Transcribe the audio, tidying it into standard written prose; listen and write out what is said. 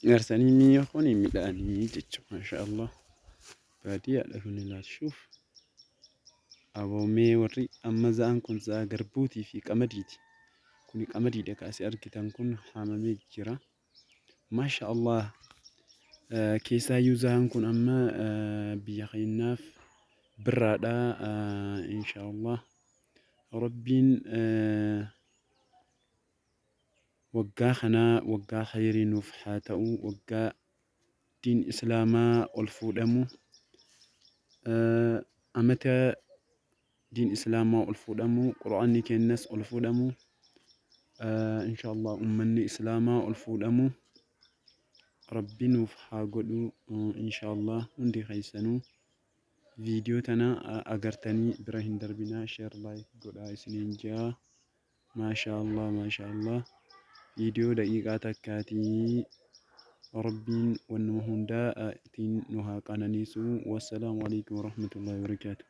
Garsanii mi'a kun midhaanii jechuudha. Maasha Allah. Baadiyyaadha kun ilaal shuuf. Aboo mee warri amma za'aan kun za'a garbuutii fi qamadiiti. Kuni qamadiidha kaasee argitan kun haamamee jira. Maasha Allah. Keessaayyuu za'aan kun amma biyya keenyaaf birraadha. Insha Allah. Rabbiin waggaa kanaa waggaa khayrii nuuf haa ta'u, waggaa diin islaamaa ol fuudhamu, amata diin islaamaa ol fuudhamu, qur'aanni keenyas ol fuudhamu, insha Allah ummanni islaamaa ol fuudhamu Rabbi nuuf haa godhu insha Allah. Hundi keessanuu viidiyoo tana agartanii bira hin darbinaa, share like godhaa isiniin jaa. Maashaa Allah, maashaa Allah, viidiyoo daqiiqaa takkaatii. Rabbiin wannuma hundaa ittiin nu haa qananiisu. Wassalaamu alaikum warahmatullahi wabarakaatu.